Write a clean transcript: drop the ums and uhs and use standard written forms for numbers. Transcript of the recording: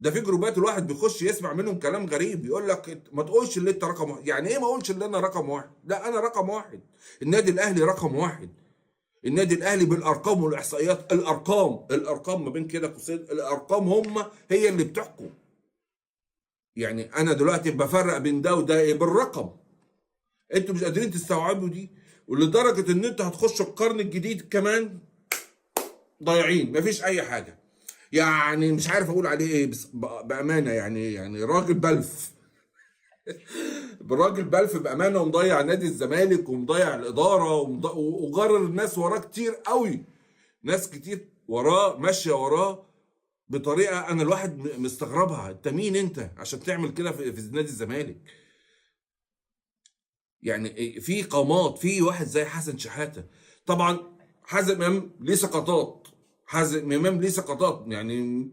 ده في جروبات الواحد بيخش يسمع منهم كلام غريب، يقول لك ما تقولش اللي انت رقم واحد. يعني ايه ما اقولش اللي انا رقم واحد؟ لا، انا رقم واحد. النادي الاهلي رقم واحد. النادي الاهلي بالارقام والاحصائيات، الارقام، الارقام ما بين كده قوسين، الارقام هم هي اللي بتحكم. يعني انا دلوقتي بفرق بين ده وده ايه؟ بالرقم. انتوا مش قادرين تستوعبوا دي، ولدرجه ان انتوا هتخشوا القرن الجديد كمان ضايعين، مفيش اي حاجة. يعني مش عارف اقول عليه ايه، بس بامانه يعني راجل بلف، الراجل بلف بامانه، ومضيع نادي الزمالك ومضيع الادارة وغرر الناس وراه كتير قوي، ناس كتير وراه ماشية وراه بطريقة انا الواحد مستغربها. انت مين انت عشان تعمل كده في نادي الزمالك؟ يعني في قامات، في واحد زي حسن شحاته. طبعا حازم امام ليه سقطات، حازم امام ليه سقطات، يعني